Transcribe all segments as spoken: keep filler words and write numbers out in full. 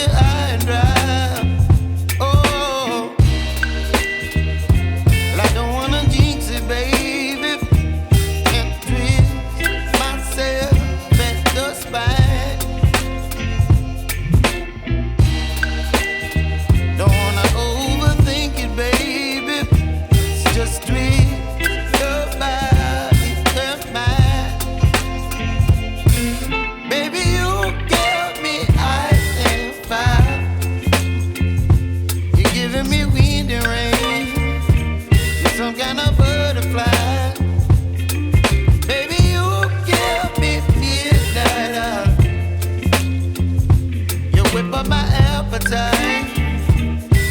I drive. Oh, well, I don't wanna jinx it, baby, and twist myself at the spine. Don't wanna overthink it, baby. It's just twist your body and mine. Baby, you give me ice and fire. You're giving me wind and rain. You're some kind of butterfly. Baby, you give me midnight oil. You whip up my appetite.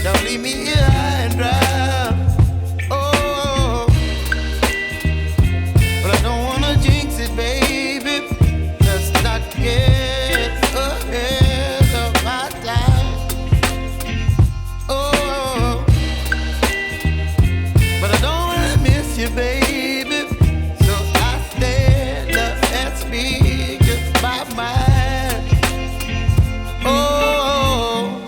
Don't leave me here high and dry. Oh, but I don't wanna jinx it, baby. Let's not get ahead of my time. Oh, but I don't wanna miss you, baby. So I stand up and speak just my mind. Oh.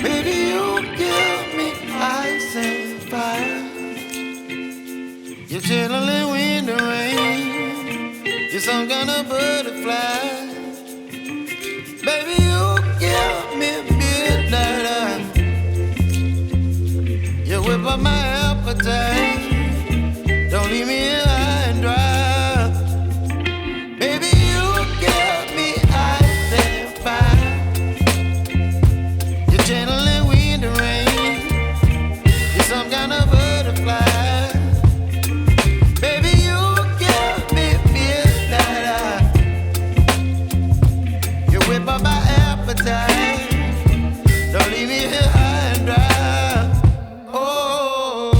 Baby, you give me ice and fire. You're chilling in the rain. You're some kind of butterfly. Baby, you give me midnight oil. You whip up my appetite. Don't leave me here high and dry. Baby, you give me ice and fire. You're channeling wind and rain. You're some kind of butterfly. Baby, you give me midnight oil. You whip up my appetite. Don't leave me here high and dry. Oh.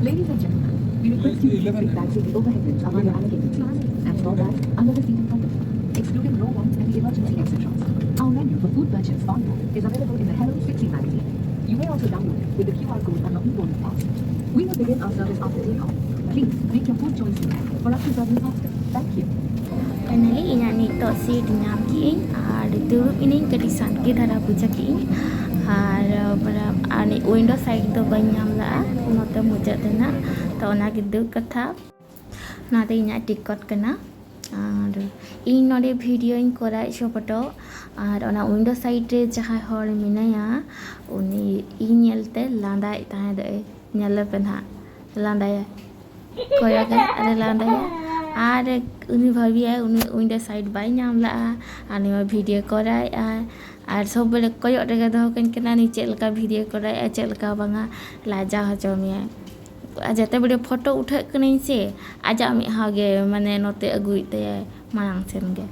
Ladies and gentlemen, we request you to keep big bags in the overhead bins above your allocated seats and small bags under the seating compartment, excluding row ones and the emergency exit ramps. Our menu for food purchase on board is available in the Hello Sixty magazine. You may also download it with the Q R code on your e-boarding pass. We will begin our service after takeoff. Please make your food choice now for us to serve you faster. Thank you. Finally, ᱤᱧᱟᱹᱜ ᱱᱤᱛᱚᱜ seat ᱧᱟᱢ ᱠᱮᱜᱼᱟᱹᱧ ᱟᱨ ᱫᱩᱲᱩᱵ ᱮᱱᱟᱹᱧ᱾ ᱠᱟᱹᱴᱤᱡ ᱥᱟᱸᱜᱮ ᱫᱷᱟᱨᱟ ᱵᱩᱡᱷᱟᱹᱣ ᱠᱮᱜᱼᱟᱹᱧ ᱟᱨ, ᱢᱟᱱᱮ, ᱟᱨ ᱱᱤ-, window side ᱫᱚ ᱵᱟᱹᱧ ᱧᱟᱢ ᱞᱮᱜᱼᱟ, ᱱᱚᱛᱮ ᱢᱩᱪᱟᱹᱫ ᱨᱮᱱᱟᱜ᱾ ᱛᱚ, ᱚᱱᱟᱜᱮ ᱫᱩᱠ ᱠᱟᱛᱷᱟ᱾ ᱱᱚᱣᱟ ᱫᱚ ᱤᱧᱟᱹᱜ ᱴᱤᱠᱤᱴ ᱠᱟᱱᱟ᱾ ᱟᱨ ᱤᱧ ᱱᱚᱰᱮ ᱵᱷᱤᱰᱤᱭᱳᱧ ᱠᱚᱨᱟᱣ ᱦᱚᱪᱚ ᱯᱷᱚᱴᱳ, ᱟᱨ ᱚᱱᱟ window side ᱨᱮ ᱡᱟᱦᱟᱸᱭ ᱦᱚᱲ ᱢᱮᱱᱟᱭᱟ, ᱩᱱᱤ ᱤᱧ ᱧᱮᱞᱛᱮ ᱞᱟᱸᱫᱟᱭᱮᱫ ᱛᱟᱦᱮᱸ ᱫᱚᱭ᱾ ᱧᱮᱞᱮᱯᱮ ᱱᱟᱦᱟᱜ, ᱞᱟᱸᱫᱟᱭᱟ, ᱠᱚᱭᱚᱜᱟᱭ ᱟᱨᱮ ᱞᱟᱸᱫᱟᱭᱟ᱾ ᱟᱨ ᱩᱱᱤ ᱵᱷᱟᱹᱵᱤᱭᱟᱭ ᱩᱱᱤ window side ᱵᱟᱭ ᱧᱟᱢ ᱞᱟᱜᱼᱟ, ᱟᱨ ᱱᱩᱭ ᱢᱟ ᱵᱷᱤᱰᱤᱭᱳ ᱠᱚᱨᱟᱣᱮᱫᱼᱟ᱾ ᱟᱨ ᱥᱚᱵ ᱵᱮᱲᱮ ᱠᱚᱭᱚᱜ ᱨᱮᱜᱮ ᱫᱚᱦᱚ ᱠᱟᱹᱧ ᱠᱟᱱᱟ, ᱱᱩᱭ ᱪᱮᱫ ᱞᱮᱠᱟ ᱵᱷᱤᱰᱤᱭᱳ ᱠᱚᱨᱟᱣᱮᱫᱼᱟ, ᱪᱮᱫ ᱞᱮᱠᱟ ᱵᱟᱝᱟ, ᱞᱟᱡᱟᱣ ᱦᱚᱪᱚ ᱢᱮᱭᱟᱭ᱾ ᱟᱨ ᱡᱟᱛᱮ ᱵᱮᱲᱮ ᱯᱷᱳᱴᱳ ᱩᱴᱷᱟᱹᱜ ᱠᱟᱹᱱᱟᱹᱧ ᱥᱮ, ᱟᱡᱟᱜ ᱢᱮᱫᱦᱟ ᱜᱮ, ᱢᱟᱱᱮ, ᱱᱚᱛᱮ ᱟᱹᱜᱩᱭᱮᱫ ᱛᱟᱭᱟᱭ ᱢᱟᱲᱟᱝ ᱥᱮᱱ ᱜᱮ᱾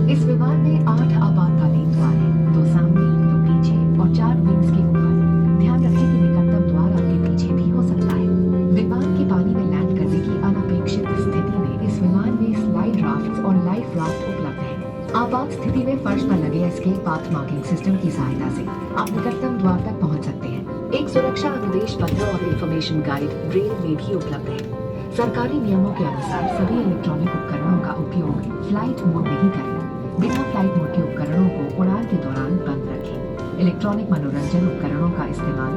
इस विमान में आठ आपातकालीन द्वार हैं, दो सामने, दो पीछे और चार विंग्स के ऊपर। ध्यान रखें कि निकटतम द्वार आपके पीछे भी हो सकता है। विमान के पानी में लैंड करने की अनपेक्षित स्थिति में इस विमान में स्लाइड राफ्ट और लाइफ राफ्ट उपलब्ध है। आपात स्थिति में फर्श पर लगे एस्केप पाथ मार्किंग सिस्टम की सहायता से आप निकटतम द्वार तक पहुंच सकते हैं। एक सुरक्षा अनुदेश पत्र और इंफॉर्मेशन गाइड ब्रेल में भी उपलब्ध है। सरकारी नियमों के अनुसार सभी इलेक्ट्रॉनिक उपकरणों का उपयोग फ्लाइट मोड में ही करें। बिना फ्लाइट मोड के उपकरणों को उड़ान के दौरान बंद रखें। इलेक्ट्रॉनिक मनोरंजन उपकरणों का इस्तेमाल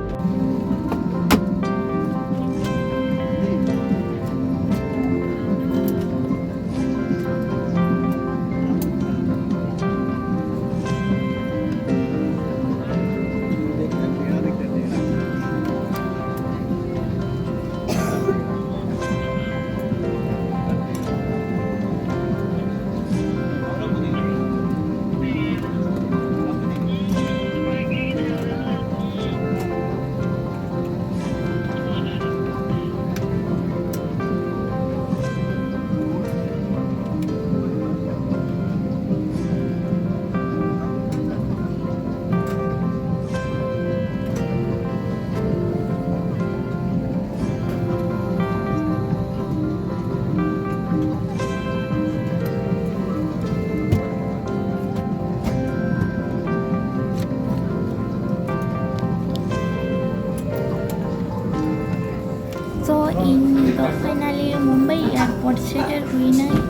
ᱤᱧ ᱱᱤᱛᱚᱜ finally ᱢᱩᱢᱵᱟᱭ airport ᱥᱮᱴᱮᱨ ᱦᱩᱭᱱᱟᱹᱧ᱾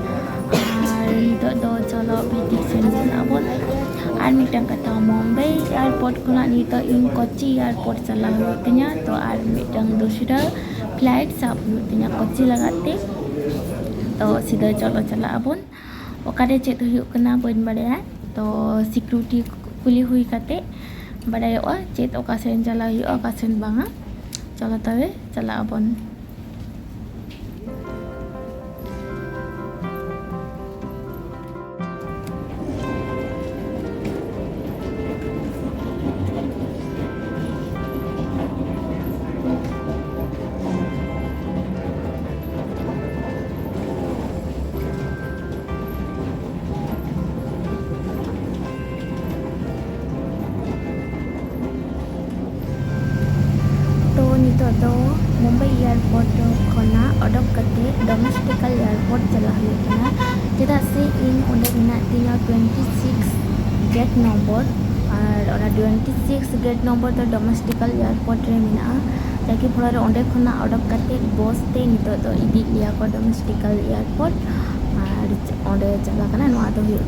ᱟᱨ ᱱᱤᱛᱚᱜ ᱫᱚ ᱪᱚᱞᱚ ᱵᱷᱤᱛᱤᱨ ᱥᱮᱱ ᱪᱟᱞᱟᱜ ᱟᱵᱚᱱ᱾ ᱟᱨ ᱢᱤᱫᱴᱟᱝ ᱠᱟᱛᱷᱟ, ᱢᱩᱢᱵᱟᱭ airport ᱠᱷᱚᱱᱟᱜ ᱱᱤᱛᱚᱜ ᱤᱧ ᱠᱚᱪᱤ airport ᱪᱟᱞᱟᱣ ᱦᱩᱭᱩᱜ ᱛᱤᱧᱟ᱾ ᱛᱚ ᱟᱨ ᱢᱤᱫᱴᱟᱝ ᱫᱚᱥᱨᱟ flight ᱥᱟᱵ ᱦᱩᱭᱩᱜ ᱛᱤᱧᱟ ᱠᱚᱪᱤ ᱞᱟᱜᱟᱫ ᱛᱮ᱾ ᱛᱚ ᱥᱤᱫᱷᱟᱹ ᱪᱚᱞᱚ ᱪᱟᱞᱟᱜ ᱟᱵᱚᱱ᱾ ᱚᱠᱟᱨᱮ ᱪᱮᱫ ᱦᱩᱭᱩᱜ ᱠᱟᱱᱟ ᱵᱟᱹᱧ ᱵᱟᱲᱟᱭᱟ᱾ ᱛᱚ security ᱠᱩᱞᱤ ᱦᱩᱭ ᱠᱟᱛᱮ ᱵᱟᱲᱟᱭᱚᱜᱼᱟ ᱪᱮᱫ ᱚᱠᱟ ᱥᱮᱱ ᱪᱟᱞᱟᱣ ᱦᱩᱭᱩᱜᱼᱟ, ᱚᱠᱟ ᱥᱮᱱ ᱵᱟᱝᱟ᱾ ᱪᱚᱞᱚ ᱛᱚᱵᱮ ᱪᱟᱞᱟᱜ ᱟᱵᱚᱱ᱾ ᱛᱚ ᱱᱤᱛᱚᱜ ᱫᱚ ᱢᱩᱢᱵᱟᱭ airport ᱠᱷᱚᱱᱟᱜ ᱚᱰᱚᱠ ᱠᱟᱛᱮ domestical airport ᱪᱟᱞᱟᱜ ᱦᱩᱭᱩᱜ ᱠᱟᱱᱟ, ᱪᱮᱫᱟᱜ ᱥᱮ ᱤᱧ ᱚᱸᱰᱮ ᱢᱮᱱᱟᱜ ᱛᱤᱧᱟ twenty six gate number᱾ ᱟᱨ ᱚᱱᱟ twenty six gate number ᱫᱚ domestical airport ᱨᱮ ᱢᱮᱱᱟᱜᱼᱟ᱾ ᱡᱟᱠᱤ ᱯᱷᱚᱞᱚ ᱨᱮ ᱚᱸᱰᱮ ᱠᱷᱚᱱᱟᱜ ᱚᱰᱚᱠ ᱠᱟᱛᱮ ᱵᱚᱥ ᱛᱮ ᱱᱤᱛᱚᱜ ᱫᱚ ᱤᱫᱤᱭᱮᱫ ᱞᱮᱭᱟ ᱠᱚ domestical airport᱾ ᱟᱨ ᱚᱸᱰᱮ ᱪᱟᱞᱟᱜ ᱠᱟᱱᱟ, ᱱᱚᱣᱟ ᱫᱚ ᱦᱩᱭᱩᱜ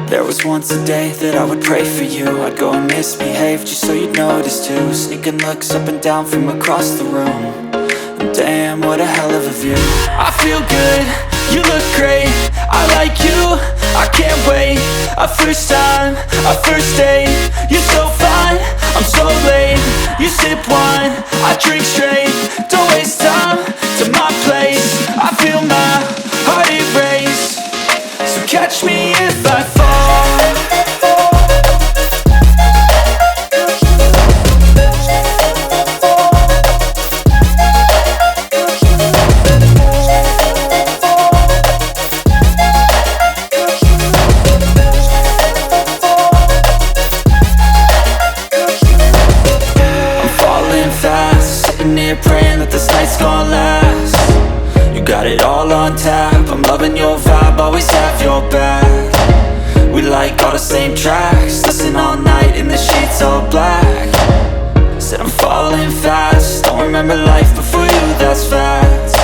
There was once a day that I would pray for you. I'd go and misbehave just so you'd notice too. Sneaking looks up and down from across the room. And damn, what a hell of a view. I feel good, you look great. I like you, I can't wait. A first time, a first date. You're so fine, I'm so late. You sip wine, I drink straight. Don't waste time to my place. I feel my heart erase. So catch me if I fall. Loving your vibe, always have your back. We like all the same tracks. Listen all night in the sheets all black. Said I'm falling fast. Don't remember life before you, that's facts.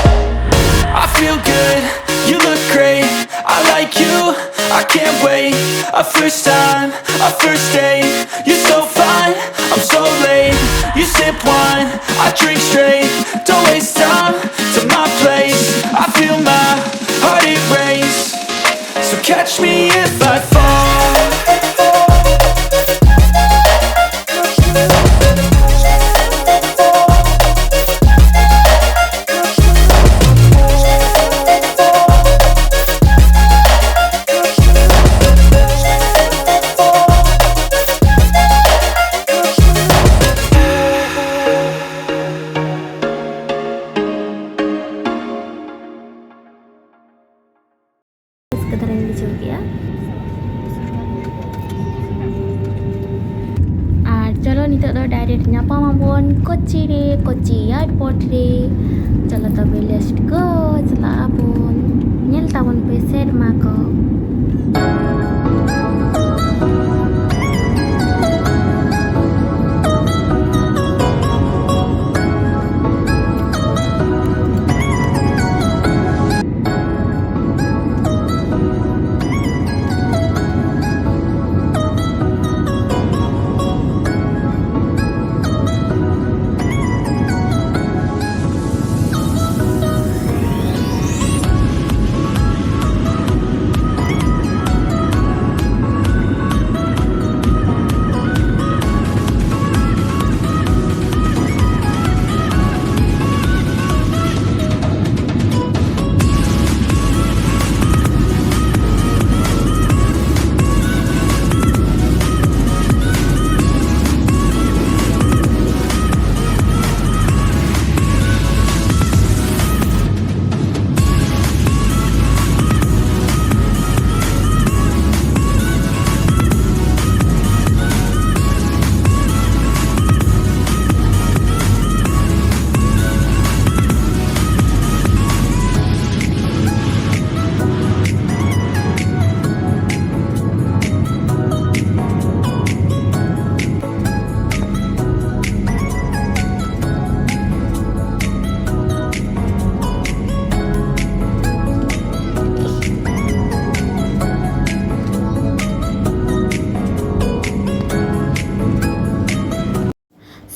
I feel good, you look great. I like you, I can't wait. A first time, a first date. You're so fine, I'm so late. You sip wine, I drink straight. Don't waste time to my place. I feel my heart erase. So catch me if I fall. ᱨᱟᱹᱥᱠᱟᱹ ᱫᱷᱟᱨᱟᱧ ᱵᱩᱡᱷᱟᱹᱣ ᱠᱮᱜᱼᱟ᱾ ᱟᱨ ᱪᱚᱞᱚ, ᱱᱤᱛᱚᱜ ᱫᱚ direct ᱧᱟᱯᱟᱢ ᱟᱵᱚᱱ ᱠᱳᱪᱤ ᱨᱮ, ᱠᱳᱪᱤ airport ᱨᱮ᱾ ᱪᱚᱞᱚ ᱛᱚᱵᱮ, let's go, ᱪᱟᱞᱟᱜ ᱟᱵᱚᱱ᱾ ᱧᱮᱞ ᱛᱟᱵᱚᱱ ᱯᱮ ᱥᱮᱨᱢᱟ ᱠᱚ᱾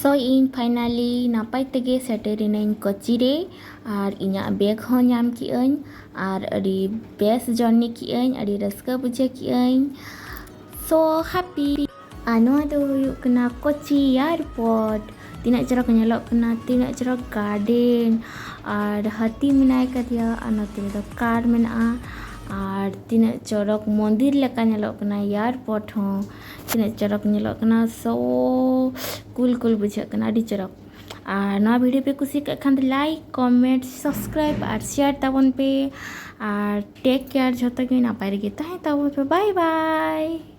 ᱛᱚ ᱤᱧ finally ᱱᱟᱯᱟᱭ ᱛᱮᱜᱮ ᱥᱮᱴᱮᱨ ᱮᱱᱟᱹᱧ ᱠᱳᱪᱤ ᱨᱮ, ᱟᱨ ᱤᱧᱟᱹᱜ bag ᱦᱚᱸ ᱧᱟᱢ ᱠᱮᱜᱼᱟᱹᱧ, ᱟᱨ ᱟᱹᱰᱤ ᱵᱮᱥ journey ᱠᱮᱜᱼᱟᱹᱧ, ᱟᱹᱰᱤ ᱨᱟᱹᱥᱠᱟᱹ ᱵᱩᱡᱷᱟᱹᱣ ᱠᱮᱜᱼᱟᱹᱧ᱾ So happy. ᱟᱨ ᱱᱚᱣᱟ ᱫᱚ ᱦᱩᱭᱩᱜ ᱠᱟᱱᱟ ᱠᱳᱪᱤ airport᱾ ᱛᱤᱱᱟᱹᱜ ᱪᱚᱨᱚᱠ ᱧᱮᱞᱚᱜ ᱠᱟᱱᱟ, ᱛᱤᱱᱟᱹᱜ ᱪᱚᱨᱚᱠ garden, ᱟᱨ ᱦᱟᱹᱛᱤ ᱢᱮᱱᱟᱭ ᱠᱟᱫᱮᱭᱟ, ᱟᱨ ᱱᱚᱛᱮ ᱨᱮᱫᱚ car ᱢᱮᱱᱟᱜᱼᱟ, ᱟᱨ ᱛᱤᱱᱟᱹᱜ ᱪᱚᱨᱚᱠ ᱢᱚᱱᱫᱤᱨ ᱞᱮᱠᱟ ᱧᱮᱞᱚᱜ ᱠᱟᱱᱟ airport ᱦᱚᱸ᱾ ᱛᱤᱱᱟᱹᱜ ᱪᱚᱨᱚᱠ ᱧᱮᱞᱚᱜ ᱠᱟᱱᱟ, so cool cool ᱵᱩᱡᱷᱟᱹᱜ ᱠᱟᱱᱟ, ᱟᱹᱰᱤ ᱪᱚᱨᱚᱠ᱾ ᱟᱨ ᱱᱚᱣᱟ video ᱯᱮ ᱠᱩᱥᱤ ᱠᱟᱜ ᱠᱷᱟᱱ ᱫᱚ like, comment, subscribe ᱟᱨ share ᱛᱟᱵᱚᱱ ᱯᱮ᱾ ᱟᱨ take care, ᱡᱷᱚᱛᱚ ᱜᱮ ᱱᱟᱯᱟᱭ ᱨᱮᱜᱮ ᱛᱟᱦᱮᱸ ᱛᱟᱵᱚᱱ ᱯᱮ᱾ Bye bye.